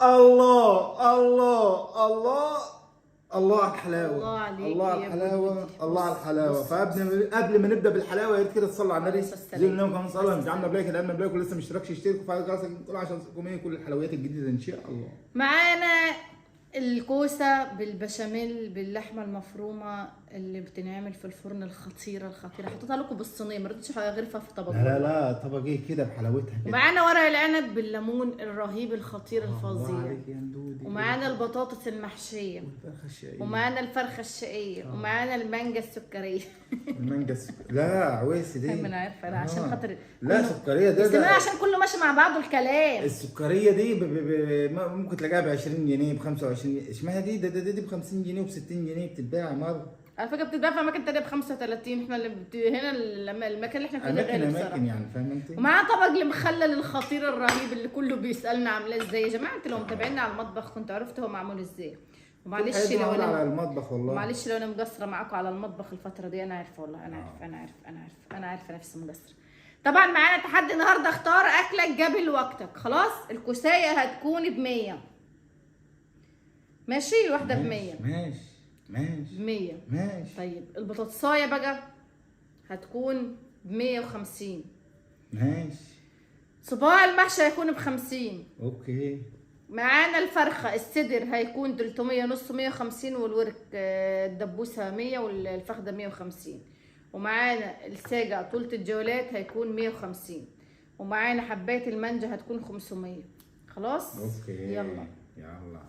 الله الله الله الله على الحلاوة، الله عليك، الله على يا الحلاوة، بودي. الله على بص، الحلاوة. بص، فقبل قبل ما نبدا بالحلاوه يا ريت كده تصلوا على النبي، عليه الصلاة زي ما كمان صلى والسلام. دعمنا ب like، دعمنا ب like، ولسه مش اشتركش اشترك وفعل الجرس كله عشان يوصلكم ايه كل الحلويات الجديدة ان شاء الله. معانا الكوسه بالبشاميل باللحمه المفرومه اللي بتنعمل في الفرن الخطيرة الخطيرة، حطيتها لكم بالصينيه ما رضيتش اغرفها في طبق. لا لا لا، طبق ايه كده بحلاوتها كده. ومعانا ورق العنب بالليمون الرهيب الخطير الله الفظيع. عليك يا ندودي. ومعانا البطاطس المحشيه، والفرخه الشقيه، ومعانا الفرخه الشقيه، ومعانا المانجا السكريه. المانجا لا عويسي دي ما انا عارفه انا عشان خاطر لا سكريه ده، بس ده انا عشان كله ماشي مع بعضه الكلام. السكريه دي ممكن تلاقيها ب 20 جنيه، ب 25 جنيه، اشمعنى دي؟ ده دي ب 50 جنيه وب 60 جنيه بتتباع مرة. على فكرة بتتباع في اماكن تانية ب 35، احنا اللي هنا المكان اللي احنا فيه ده اماكن غالي بصراحة. اماكن يعني، فاهم انت؟ ومعاه طبق المخلل الخطير الرهيب اللي كله بيسالنا عاملاه ازاي. يا جماعة انتوا لو متابعينا على المطبخ كنت عرفت هو معمول ازاي. ومعلش لو على انا المطبخ والله، معلش لو انا مقصرة معاكم على المطبخ الفترة دي، انا عارفه والله، انا عارفه انا عارفه انا عارفه انا عارفه نفسي مقصرة. طبعا معانا تحدي النهارده، اختار اكلك قبل وقتك. خلاص الكوسايه هتكون ب 100، ماشي؟ الواحدة ب 100. ماشي ماشي ب 100 ماشي. طيب البطاطسايه بقى هتكون ب 150. ماشي. صباع المحشي هيكون ب 50. okay. معانا الفرخه الصدر هيكون 300، نص 150، والورك الدبوسه 100، والفخده 150. ومعانا الساجه طولة الجولات هيكون 150، ومعانا حبايه المانجا هتكون 500. خلاص؟ okay يلا يلا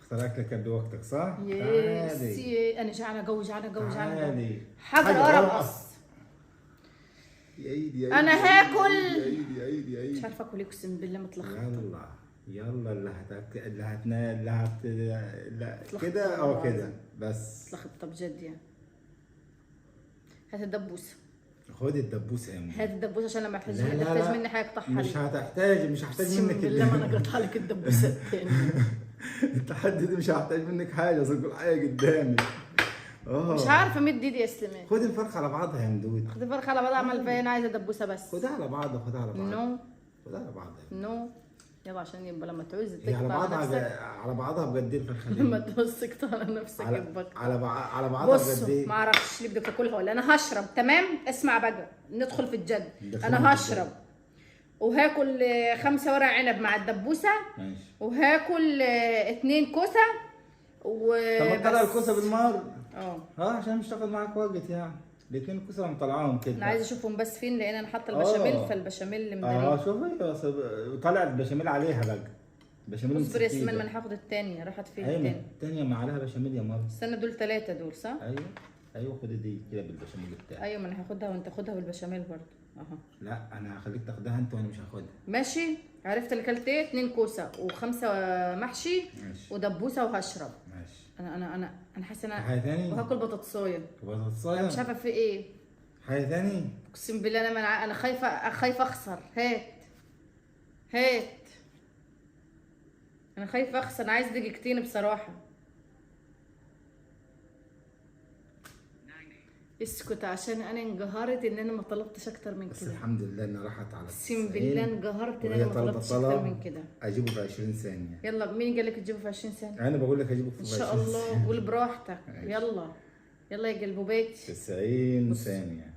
اختار اكلك قبل وقتك صح؟ yes تعالي. انا جعانة جو، جعانة جو، جعانة جو. تعالي. حجر ارقص. يا ايدي يا ايدي، أنا يا إيدي، هاكل. يا ايدي يا ايدي يا مش ايدي. عارفه اكل ايه اقسم بالله متلخبطه. يلا يلا، اللي هتاكل اللي هتنا اللي هت لا اتلخبطت كده والله كده العظيم. بس. اتلخبطه بجد يعني. هات الدبوسه، خد الدبوسه يا ماما. هات الدبوسه عشان لما لا لا تحتاج لا. مني حاجة اقطعها مش لك. هتحتاج، مش هحتاج اقسم منك بالله ما انا قاطعه لك الدبوسه التاني. التحدي ده مش هحتاج منك حاجة، اصل كل حاجة قدامي. مش عارفه مد ايدي يا سليمان. خد الفرخه على بعضها يا مدود. خد الفرخه على بعضها، عمل فيا انا عايزه دبوسه بس. خدها على بعضها، خدها على بعضها. no خدها على بعضها. no يلا عشان يبقى لما تعوز هي على تقطع على بعضها نفسك. على بعضها بجد ايه الفرخه دي؟ لما تعوز تقطع على نفسك على يبقى على بعضها بجد بصوا ايه؟ ما اعرفش ليه بدك تاكلها ولا انا هشرب. تمام اسمع بقى، ندخل في الجد. ندخل انا في الجد. هشرب وهاكل 5 ورق عنب مع الدبوسه. ماشي. وهاكل 2 كوسة و طب ما تطلع الكوسه بالمرة. عشان مش تاخد معاك وقت يعني. الاثنين كوسة مطلعاهم كده. انا عايزه اشوفهم بس فين، لان انا حاطه البشاميل فالبشاميل مداري. شوفي طالع البشاميل عليها بقى. بشاميل اصبر يا سليمان، ما انا هاخد الثانية. راحت فين ايوه الثانية؟ الثانية ما عليها بشاميل يا ماما. استنى، دول 3 دول صح؟ ايوه ايوه، خدي دي كده بالبشاميل بتاعك. ايوه ما انا هاخدها وانت خدها بالبشاميل برضه اهو. لا انا هخليك تاخدها انت وانا مش هاخدها. ماشي. عرفت اللي كلت ايه؟ 2 كوسة و5 محشي. ماشي. ودبوسه وهشرب. ماشي. انا انا انا انا حاسه انا حاجة ثاني؟ وهاكل بطاطسايه. بطاطسايه؟ مش عارفه في ايه. حاجة ثاني؟ اقسم بالله انا انا خايفة، خايفة اخسر. هات هات، انا خايفة اخسر. انا عايز دقيقتين بصراحة. اسكت عشان انا انقهرت ان انا ما طلبتش اكتر من بس كده. الحمد لله ان راحت على اقسم بالله انقهرت ان انا ما طلبتش اكتر من كده. اجيبه في 20 ثانية. يلا مين قال لك تجيبه في 20 ثانية؟ انا بقول لك اجيبه في ان 20 شاء الله، قول براحتك. يلا يلا يا قلبوباتي. 90 ثانية.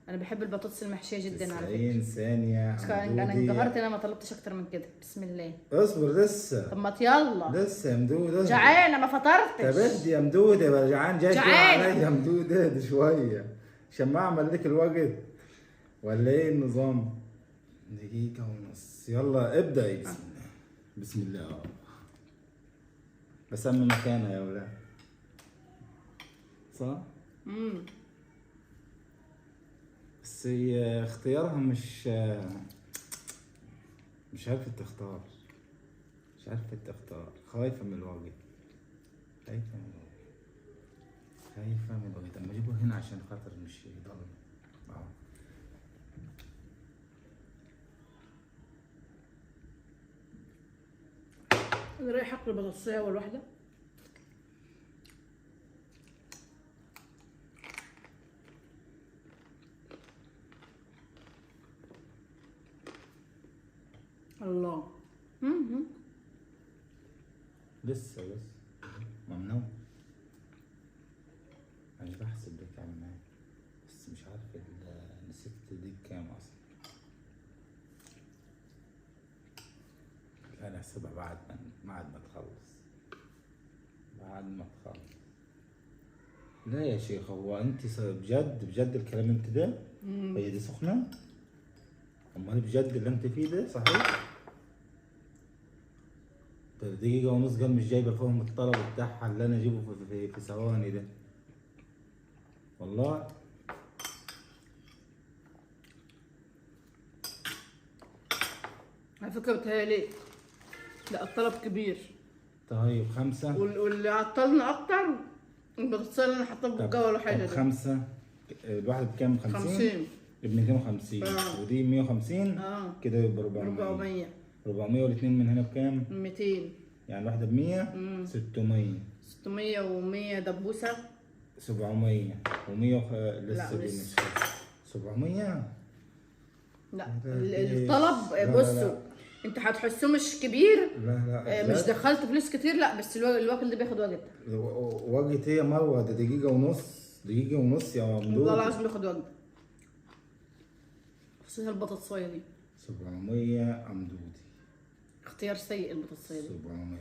انا بحب البطاطس المحشيه جدا على فكرة. 90 ثانية. انا انقهرت ان انا ما طلبتش اكتر من كده. بسم الله. اصبر لسه. طب ما يلا لسه يا مدود. جعانة ما فطرتش. طب اهدي يا مدود، يا جعان جاي جعان يا مدود، اهدي شوية عشان ما اعمل لك الوقت ولا ايه النظام؟ دقيقة ونص. يلا ابدأي. بسم الله بسم الله. بسمي مكانها يا ولاد صح؟ بس هي اختيارها مش عارفة تختار، مش عارفة تختار، خايفة من الوقت، خايفة من الوقت، خايفة من الوقت. اما اجيبه هنا عشان خاطر مش يضل. انا رايح اكل بطاطسية اول واحدة. الله. لسه ممنوع. انا بحسب لك عمال بس مش عارف نسيت دي بكام اصلا. لا انا هحسبها بعد ما تخلص، بعد ما تخلص. لا يا شيخ، هو انت بجد بجد الكلام انت ده؟ هي دي سخنة؟ امال بجد اللي انت فيه ده صحيح؟ ده دقيقة ونص قال مش جايبة فيهم الطلب بتاعها اللي انا اجيبه في ثواني ده. والله على فكرة بتهيألي لا الطلب كبير. طيب 5. واللي عطلنا اكتر البطاطس اللي انا حطيتها بالجو ولا حاجة. طب 5 الواحد بكام؟ 50 ب 250. ودي 150. كده يبقى 400. 400 والاثنين من هنا بكام؟ 200. يعني الواحدة ب 100. 600. 600 و100 دبوسة. 700 و100 لسه دي مش 700. لا الطلب بصوا انتوا هتحسوه مش كبير. لا لا مش دخلت فلوس كتير، لا بس الوكل ده بياخد وقت. وقت ايه يا مروه؟ ده دقيقة ونص، دقيقة ونص يا ممدوح. والله العظيم بياخد وقت، خصوصا البطاطسايه دي. 700 امدودي. اختيار سيء البطاطسايه دي. 700.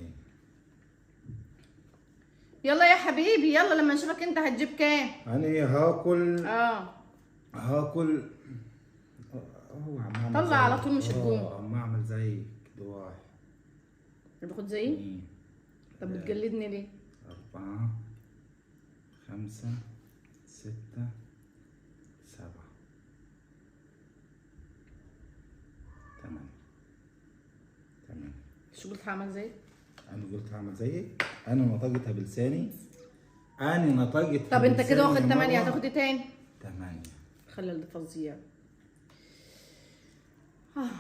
يلا يا حبيبي يلا، لما نشوفك انت هتجيب كام؟ انا هاكل. هاكل. طلع على طول مش هتقوم. اما اعمل زيك. ده واحد. باخد زيي؟ طب بتجلدني ليه؟ 4 5 6 7 8 8. شو قلت هعمل زيك؟ انا قلت هعمل زيك؟ انا نطقتها بلساني. انا نطقتها. طب انت كده واخد 8، هتاخد ايه تاني؟ 8. خلي ده فظيع.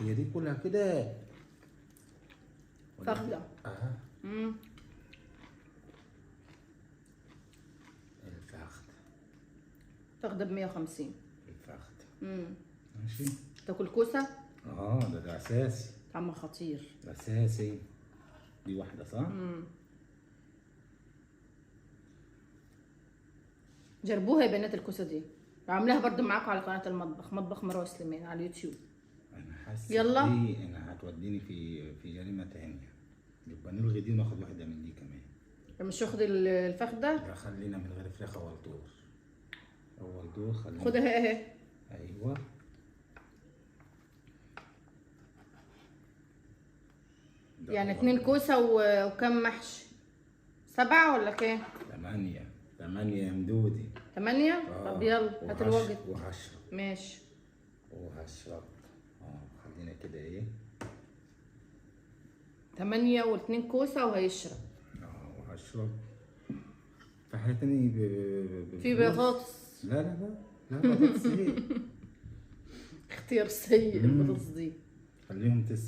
هي دي كلها كده فخده. الفخده. فخده ب 150. الفخده. ماشي. تاكل كوسة؟ ده اساسي. طعمها خطير. اساسي. دي واحدة صح؟ جربوها يا بنات الكوسه دي، عاملاها برضو معاكم على قناة المطبخ، مطبخ مروه سليمان على اليوتيوب. انا حاسه يلا دي انا هتوديني في جريمة تانية. يبقى نلغي دي وناخد واحدة من دي كمان. مش واخد الفخده؟ لا خلينا من غير فراخ. اول دور، اول دور خلينا. خدها اهي. ايوه يعني 2 كوسة وكم محشي؟ 7 ولا كام؟ 8. 8 يا مدودي. 8؟ طب يلا هات الوقت. وهشرب. ماشي. وهشرب. خلينا كده ايه؟ 8 و2 كوسة وهيشرب. وهشرب. في حاجة تاني في بطاطس. لا لا لا لا بطاطس ايه؟ اختيار سيء البطاطس دي. خليهم 9.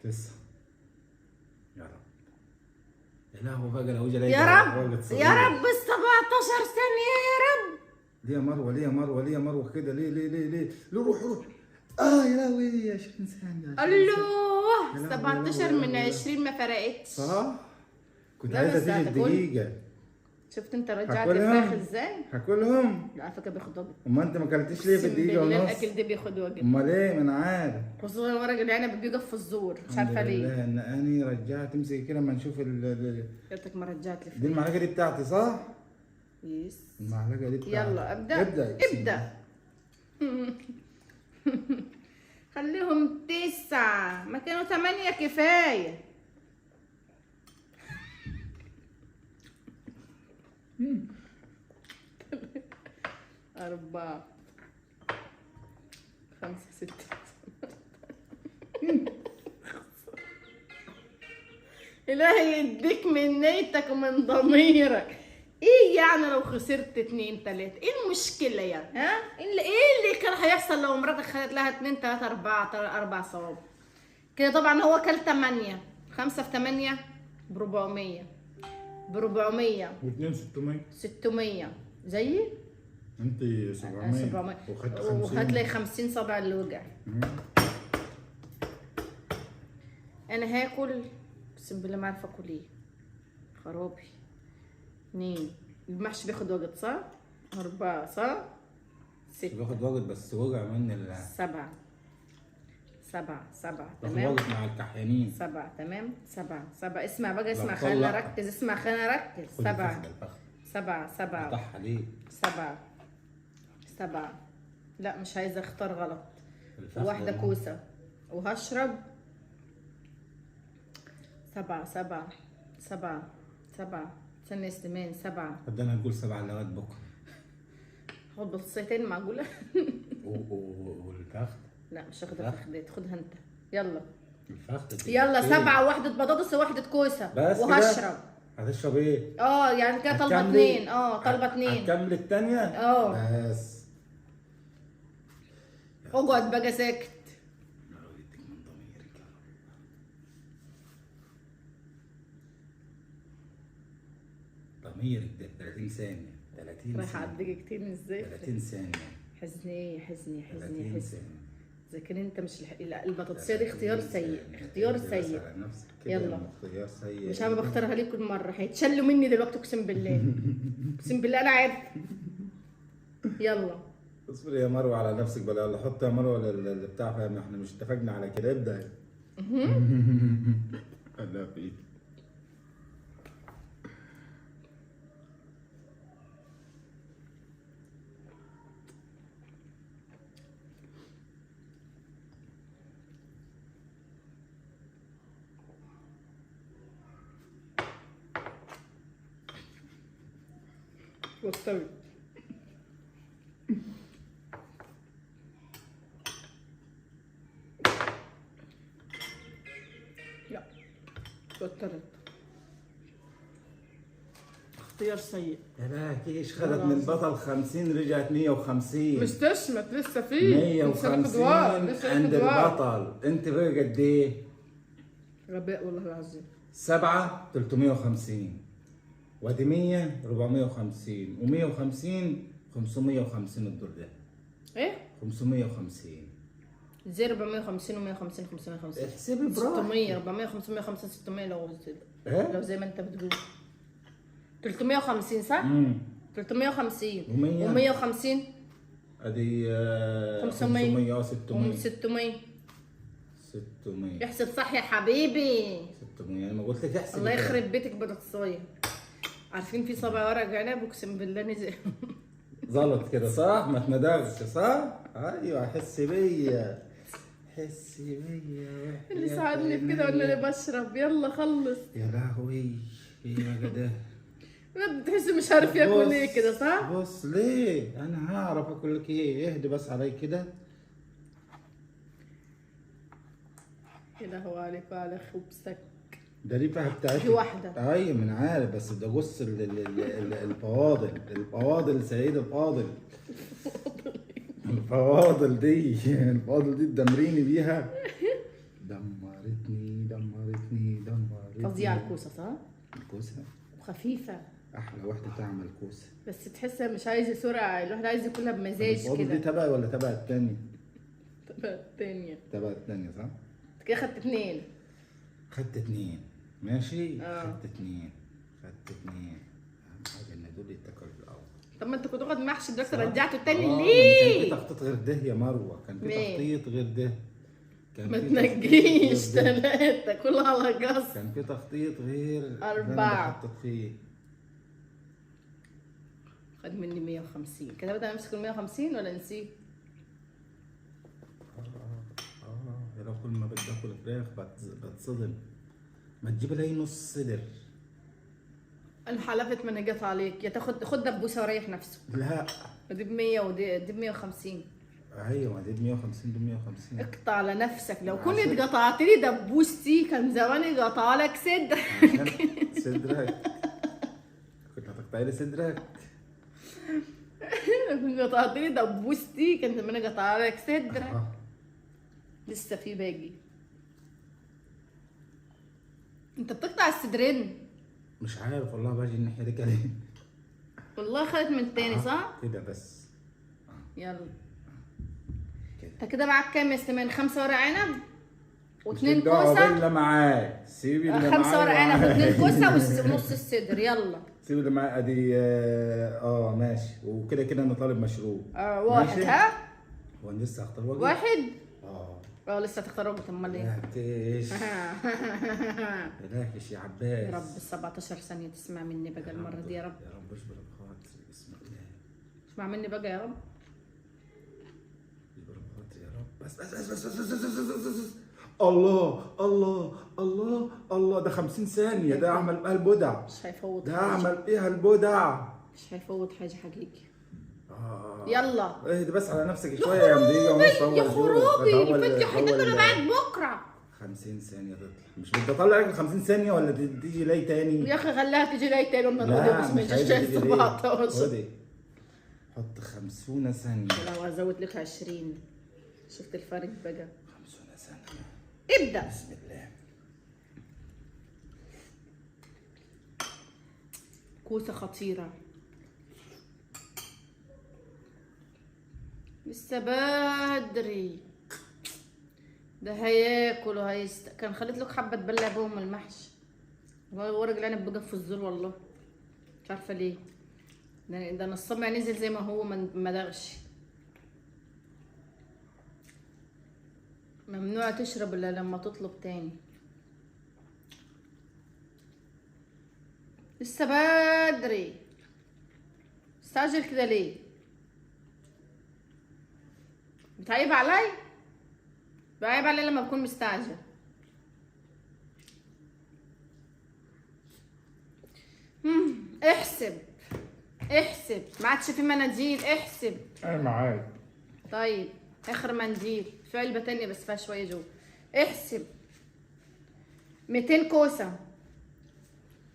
9. يا رب. يا لهوي بقى لو جا. يا رب يا رب 17 ثانية يا رب. ليه يا مروه؟ ليه يا مروه؟ ليه يا مروه كده؟ ليه ليه ليه ليه؟ ليه؟ روح روح. يا لهوي 20 ثانية. الله 17 من 20 ما فرقتش. صح؟ كنت عايزة تيجي الدقيقة. شفت انت رجعت الفراخ ازاي؟ هاكلهم. لا على فكرة بياخد وقت. امال انت ما اكلتيش ليه في الدقيقة ونص؟ الاكل ده بياخد وقت. امال ايه؟ ما انا عارف. خصوصا ورق العنب بيقف في الزور، مش عارفة ليه. لا ان اني رجعت. امسكي كده اما نشوف يا ما رجعت الفراخ. دي المعلقة دي بتاعتي صح؟ yes. المعلقة دي بتاعتي. يلا ابدأ. ابدأ ابدأ. خليهم 9، ما كانوا 8 كفاية. 4 5 6 7. إلهي يديك من نيتك ومن ضميرك. ايه يعني لو خسرت 2 3؟ ايه المشكلة يعني؟ ها؟ ايه اللي كان هيحصل لو مراتك خدت لها 2 3 4 4 صواب؟ كده طبعا هو كل 8، 5 في 8 ب 400، ب 400 و2 600. 600 زيي؟ انت 700 وخدت 50 وهتلاقي 50 صابع اللي وجع. انا هاكل اقسم بالله ما عارفه اكل ايه. خرابي. 2. المحشي بياخد وقت صح؟ 4 صح؟ 6 بياخد وقت بس وجع مني. 7 7 7 بياخد تمام. وقت مع الكحيانين. 7 تمام. 7 7. اسمع بقى، اسمع لا، خلينا طلع. نركز، اسمع خلينا نركز. خد 7 الفخ ده، الفخ. 7 7 قطعها ليه؟ 7 7. لا مش عايزه اختار غلط. الفخ واحدة ده. كوسة وهشرب. 7 7 7 7. استنى يا سليمان. 7. طب ده انا هنقول 7 لغاية بكره. هاخد بطاطسيتين معقولة؟ والفخ؟ لا مش هاخد الفخدات، خدها انت. يلا الفخ. يلا. إيه؟ 7 واحدة بطاطس وواحدة كوسة بس كده؟ وهشرب. هتشرب ايه؟ يعني كده طالبة هتكملي؟ 2. طالبة 2. هتكمل التانية؟ بس اقعد بقى ساكت. يديك من ضميرك يا رب. ضميرك ده 30 ثانية. 30 رايحة على ثانية. الدقيقتين ازاي؟ 30 ثانية. حزني حزني حزني 30 حزني. ثانية. اذا كان انت مش لا البطاطسية دي اختيار سيء، اختيار بس سيء. على نفسك كده يلا. إنه اختيار سيء. مش عارفة بختارها ليه كل مرة، هيتشلوا مني دلوقتي اقسم بالله. اقسم بالله انا عارفة. يلا اصبري يا مروه على نفسك بلا، يلا حط يا مروه اللي بتاع، فاهم؟ احنا مش اتفقنا على كده. ابدا. لا في ايدي. وطرت. لا وترت. اختيار سيء. يا باكيش خدت من البطل 50 رجعت 150. مش تشمت لسه فيه 150 عند البطل. انت بقى قد ايه؟ غباء والله العظيم. 7 350 وادي 100 450 و150 550 الدور ده. ايه؟ 550. ازاي 450 و150 550؟ احسبي براحتك. 600 400 550 600 لو ايه؟ لو زي ما انت بتقول 350 صح؟ 350 و100 و150 ادي 500 500 600 600 600. احسب صح يا حبيبي. 600. انا ما قلت لك احسب. الله يخرب بيتك بطاطسايه. عارفين في صابع ورق عنب اقسم بالله نزل زلط كده صح؟ ما اتندغش صح؟ ايوه حسي بيا، حسي بيا. اللي ساعدني في كده وانا اللي بشرب. يلا خلص. يا لهوي ايه يا ده؟ بتحس مش عارف ياكل ايه كده صح؟ بص ليه؟ انا هعرف اكل لك ايه؟ اهدي بس علي كده. يا لهوي عليك وعلى خبزك. ده دي بقى بتاعتي في واحدة. ايوه ما انا عارف، بس ده بص الفواضل، الفواضل سيد الفاضل. الفواضل دي، الفواضل دي تدمريني بيها. دمرتني دمرتني دمرتني. فظيعة الكوسة صح؟ الكوسة وخفيفة. أحلى واحدة تعمل كوسة. بس تحسها مش عايزة سرعة، الواحد عايز ياكلها بمزاج كده. الفواضل دي تبعي ولا تبع التانية؟ تبع التانية. تبع التانية صح؟ انت كده خدت 2. خدت 2 ماشي؟ خدت 2 خدت 2. أهم حاجة إن دول يتاكلوا الأول. طب ما أنت كنت واخد محشي دلوقتي رجعته التاني ليه؟ كان في تخطيط غير ده يا مروة، كان في تخطيط غير ده. كان ما تنجيش 3 كلها على قص. كان في تخطيط غير 4. بخطط فيه. خد مني 150 كده، بدأ امسك ال 150 ولا نسيه؟ يا لو كل ما بدي اكل فراخ بتصدم. ما تجيب لي نص صدر. انا حلفت ما جت عليك يا تاخد، خد دبوسه وريح نفسك. لا دي ب 100 ودي ب 150. ايوه دي ب 150 دي 150. اقطع لنفسك، لو كنت قطعت لي دبوستي كان زماني قطع لك صدرك. صدرك كنت هتقطعي لي صدرك. لو كنت قطعت لي دبوستي كان زماني قطع لك صدرك. لسه في باقي. انت بتقطع الصدرين؟ مش عارف والله، باجي الناحية دي كده. والله خدت من التاني صح؟ كده بس. يلا انت كده معاك كام يا سليمان؟ 5 ورق عنب؟ واثنين كوسة. اللي معاك، سيبي اللي معاك. 5 ورق عنب واثنين كوسة ونص الصدر. يلا سيبي اللي معاك ادي. ماشي. وكده كده انا طالب مشروب. واحد. ها؟ هو انا لسه هختار وجبة؟ واحد؟ لسه هتختار وجبة. امال ايه؟ لا يا عباس. يا رب 17 ثانية تسمع مني بقى المرة دي يا رب. يا رب اصبر بخاطري. بسم الله. اسمع مني بقى يا رب. اصبر بخاطري يا رب. بس بس بس بس بس بس بس بس بس. الله الله الله الله، ده 50 ثانية. ده عمل بيها البدع. مش هيفوت. ده عمل بيها البدع. مش هيفوت حاجة حقيقي. يلا اهدي بس على نفسك شوية يا مديجه. ونص. يا خرابي، الفيديو هيتطلع بعد بكره. 50 ثانية تطلع. مش بدي اطلع لك 50 ثانية ولا تيجي لي تاني؟ يا اخي خليها تيجي لي تاني. قلنا بس ما يجيش 17. خدي حط 50 ثانية. لو ازود لك 20. شفت الفرق بقى؟ 50 ثانية. ابدأ. بسم الله. كوسة خطيرة. لسه بدري. ده هياكل وهيست. كان خليت لك حبة تبلع بهم المحشي. والله ورق العنب بقى في الزور والله. مش عارفة ليه. ده نص نزل زي ما هو، ما دغش. ممنوع تشرب الا لما تطلب تاني. لسه بدري. مستعجل كده ليه؟ بتعيب علي؟ بعيب علي لما بكون مستعجل. احسب احسب، ما عادش في مناديل. احسب. انا معاك. طيب اخر منديل في علبة تانية بس فيها شوية جوه. احسب. 200 كوسة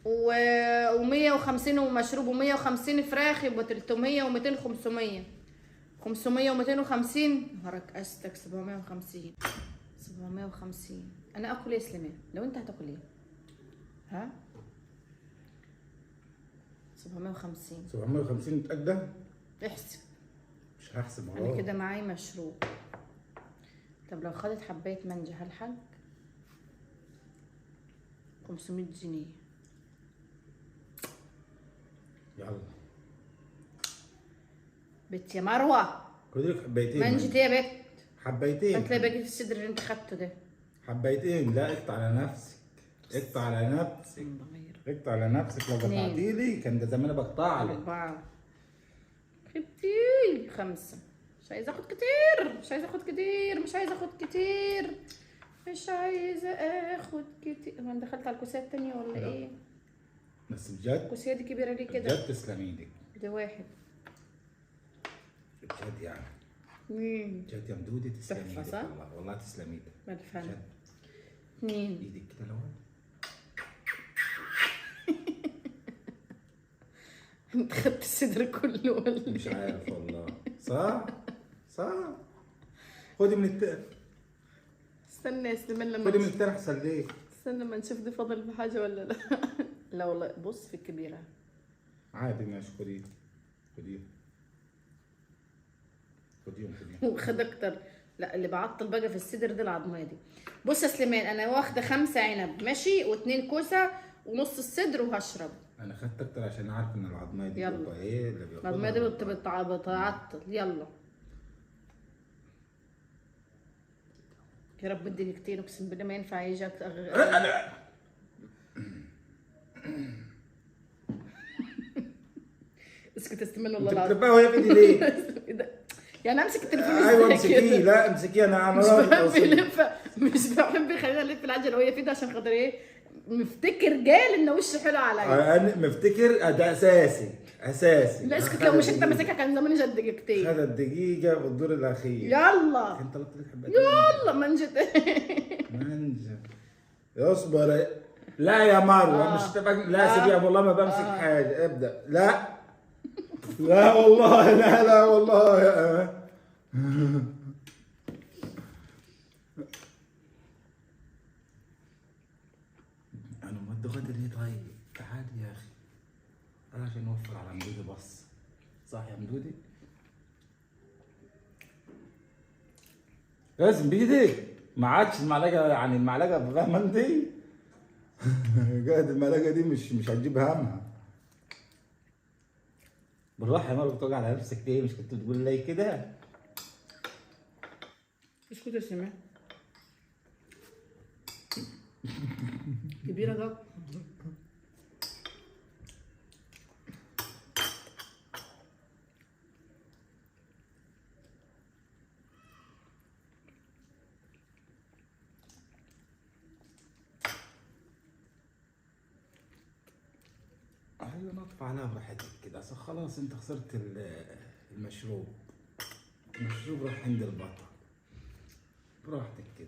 و150 ومشروب و150 فراخ، يبقى 300 و200 500 500 و250. نهارك استك. 750 750. انا اكل ايه يا سليمان؟ لو انت هتاكل ايه؟ ها؟ 750 750. متأكدة؟ احسب. مش هحسب. انا كده معايا مشروب. طب لو خدت حبايه منجا هلحق 500 جنيه. يلا بت يا مروه، خدي لك حبايتين منجة ايه يا بت؟ حبايتين. هتلاقي باقي في الصدر اللي انت خدته ده. حبايتين. لا اقطع على نفسك، اقطع على نفسك، اقطع على نفسك. لو قطعتي لي كان ده زمان بقطع لك. 4 خبتي 5. مش عايزه اخد كتير، مش عايزه اخد كتير، مش عايزه اخد كتير، مش عايزه اخد كتير. هو انا دخلت على الكوسيه التانية ولا ايه؟ بس بجد الكوسيه دي كبيرة ليه كده؟ بجد تسلم ايدك. دي واحد بجد يعني. بجد يا مدودي تسلم ايدك. والله والله تسلم ايدك. الف هنا. 2 ايدك كده الاول. انت خدت الصدر كله ولا مش عارف والله. صح؟ صح؟ خدي من التاني. استنى يا سليمان لما خدي من التاني احسن. ليه؟ استنى لما نشوف دي فاضل بحاجة ولا لا. لا والله بص في الكبيرة. عادي ماشي. خديه خديه خديهم خديهم. وخد اكتر. لا اللي بعطل بقى في الصدر دي العظميه دي. بص يا سليمان انا واخده 5 عنب ماشي، و2 كوسة ونص الصدر وهشرب. انا خدت اكتر عشان عارف ان العظميه دي بتبقى ايه اللي بياخدها. العظميه دي بتعطل. يلا يا رب اديني كتير، اقسم بالله ما ينفع يجي اكتر. اسكت استمل والله العظيم. انت بتلفها وهي في ايدي ليه؟ يعني امسك التليفون ازاي؟ ايوه امسكيه. لا امسكيه. انا مش بحب خلينا نلف العجلة وهي في ايدي عشان خاطر ايه؟ مفتكر جال ان وشه حلو عليا. انا مفتكر ده اساسي اساسي. لا اسكت، لو مش انت ماسكها كان زماني جت دقيقتين. خدت دقيقة في الدور الاخير. يلا انت طلبت لك حبتين. يلا منجة. منجة اصبر. لا يا مروه مش تبقى. لا سيبيها والله ما بمسك حاجة. ابدا. لا لا والله لا لا والله. انا مودي غدا ليه؟ طيب تعال يا اخي، انا عشان نوفر على مدودي بس. صح يا مدودي؟ لازم بايدك. ما عادش المعلقة، يعني المعلقة فاهمه انت؟ قاعد المعلقة دي مش هتجيب همها. بالراحة يا مروه، بتوجع على نفسك ليه؟ مش كنت بتقول لي كده؟ اسكت يا سماح. كبيرة ده. ايوه نطف عليها براحتك كده، اصل خلاص انت خسرت المشروب. المشروب راح عند البطل. براحتك كده.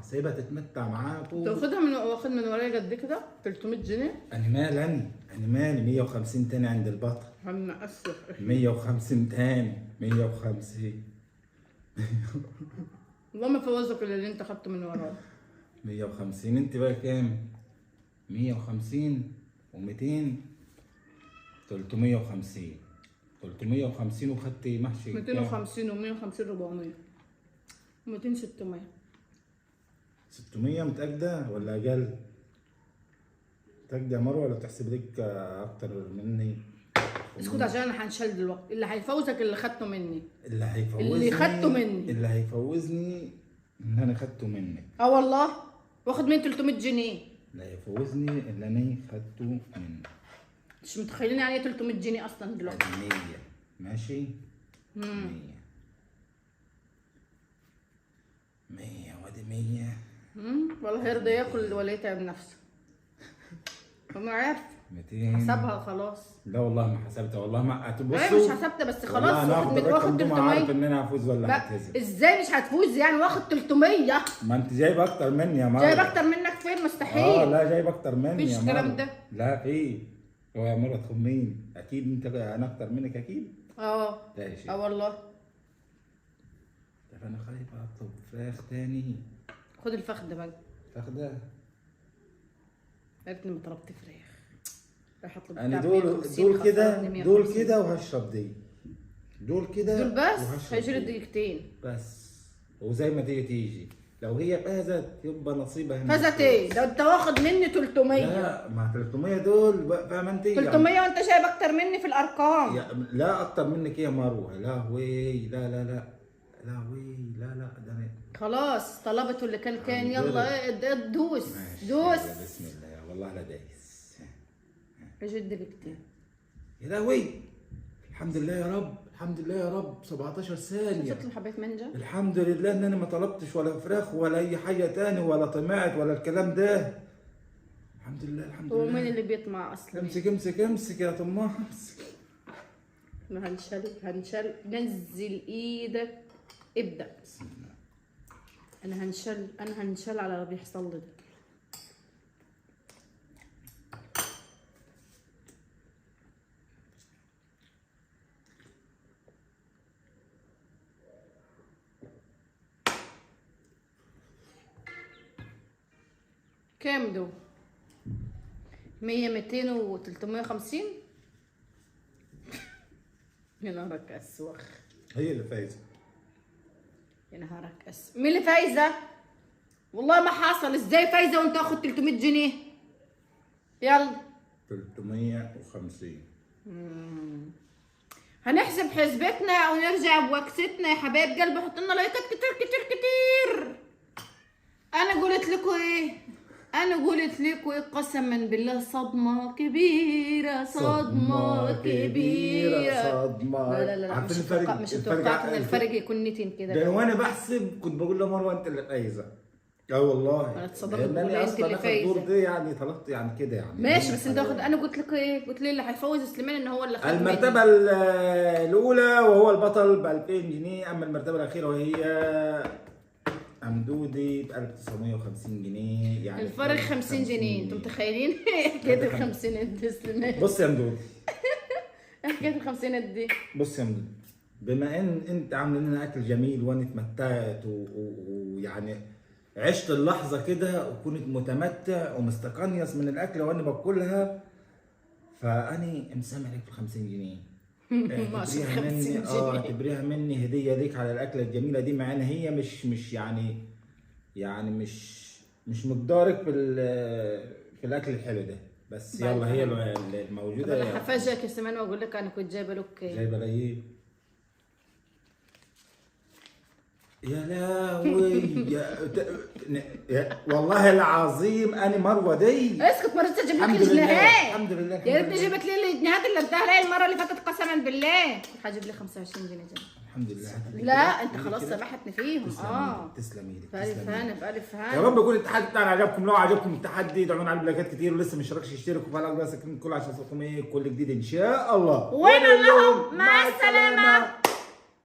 سايبها تتمتع معاكم. تاخدها من واخد من ورايا قد كده 300 جنيه. انا مالي، انا مالي 150 تاني عند البطل. هنقصر 150 تاني، 150. والله ما فوزك اللي انت خدته من ورايا. 150. انت بقى كام؟ 150 و200 350. 350 وخدتي محشي 250 و150 400 200 600. 600 متأكدة ولا أقل؟ متأكدة يا مروة ولا تحسب لك أكتر مني؟ اسكت عشان أنا هنشل دلوقتي. اللي هيفوزك اللي خدته مني. اللي هيفوزني، اللي خدته مني، اللي هيفوزني إن أنا خدته منك. أه والله واخد مني 300 جنيه. اللي هيفوزني اللي أنا خدته منك. مش متخيلين يعني ايه 300 جنيه أصلا دلوقتي. 100 ماشي؟ 100 100 وادي 100. والله هيرضى ياكل ولا يتعب نفسه. انا عارف 200 حسبها خلاص. لا والله ما حسبتها، والله ما هتبصوا. ايوه مش حسبتها بس خلاص. واخد 300. عارف ان انا هفوز ولا هتهزم. ازاي مش هتفوز يعني؟ واخد 300. ما انت جايب اكتر مني يا مروه. جايب اكتر منك فين؟ مستحيل. لا جايب اكتر مني. مفيش الكلام ده. لا في. هو يا مروه تخمين اكيد انت، انا اكتر منك اكيد. لا يا شيخ. والله. طب انا خايف اطلب فراخ تاني. خد الفخ ده بقى. الفخ ده يا ريتني ما طلبت فراخ. رايح اطلب انا دول كده، دول كده وهشرب دي. دول كده، دول بس هيشيلوا دقيقتين بس، وزي ما تيجي تيجي. لو هي فازت يبقى نصيبها. فازت ايه؟ ده انت واخد مني 300. لا ما 300 دول فاهمه انت؟ 300 وانت شايف اكتر مني في الارقام. لا اكتر منك ايه يا مروه؟ لا وي، لا لا لا لا وي، لا لا ده انا خلاص طلبته اللي كان يلا دوس دوس. بسم الله والله لا دايس. رجل دقيقتين. يا لهوي. الحمد لله يا رب، الحمد لله يا رب. 17 ثانية. تطلب حبايه مانجا؟ الحمد لله ان انا ما طلبتش ولا فراخ ولا اي حاجة تاني ولا طمعت ولا الكلام ده. الحمد لله الحمد لله. هو مين اللي بيطمع اصلا؟ امسك امسك امسك يا طماع امسك. ما هنشل هنشل. نزل ايدك ابدأ. بسم الله. انا هنشل، انا هنشل على اللي بيحصل لي ده. كام دول؟ 100 200 و 350. يا نهارك اسوخ. هي اللي فايزه. يا نهارك اسود. مين اللي فايزه؟ والله ما حصل. ازاي فايزه وانت واخد 300 جنيه؟ يلا 350. هنحسب حسبتنا ونرجع بوكستنا يا حبايب قلبي. حط لنا لايكات كتير كتير كتير. انا قلت لكم ايه؟ انا قلت لكم ايه؟ قسما بالله صدمة كبيرة، صدمة كبيرة، صدمة. لا لا لا مش اتوقعت ان الفرق يكون 200 كده. ده وانا بحسب كنت بقول لمروه انت اللي فايزه. والله انا اتصدمت. بقول انت اللي فايزه. الدور ده يعني طلبت يعني كده يعني ماشي. بس انت واخد. انا قلت لك ايه؟ قلت لي اللي هيفوز سليمان ان هو اللي خد المرتبة الاولى وهو البطل ب 2000 جنيه. اما المرتبة الاخيرة وهي أمدودي ب 1950 جنيه. يعني الفرق 50 جنيه. انتوا متخيلين؟ حكاية ال 50 دي سليمان. بص يا مدودي، حكاية ال 50 دي. بص يا مدودي، بما ان انت عامل لنا اكل جميل وانا اتمتعت ويعني عشت اللحظة كده وكنت متمتع ومستقنيص من الاكلة وانا باكلها، فاني مسامح لك في 50 جنيه. اعتبريها مني، اعتبريها مني هديه ليك على الاكلة الجميلة دي، مع ان هي مش يعني يعني مش مقدارك في الاكل الحلو ده، بس يلا هي الموجودة. طب انا هفاجئك يا سمان واقول لك انا كنت جايبه لك ايه. جايبه لي ايه؟ يا لهوي يا والله العظيم انا مروه دي. اسكت، ما رضيتش اجيب لك الجنيهات. الحمد لله. يا ريتني جبت لي الجنيهات اللي اداها لي المرة اللي فاتت قسما بالله. هجيب لي 25 جنيه تاني. الحمد لله. لا انت خلاص سامحتني فيهم. تسلم ايدك. بألف هنا بألف هنا. يا رب يكون التحدي بتاعنا عجبكم. لو عجبكم التحدي دعونا على اللايكات كتير، ولسه ما اشتركش اشترك وفعل الجرس كله عشان يوصلكم ايه كل جديد ان شاء الله. ونقول لهم مع السلامة.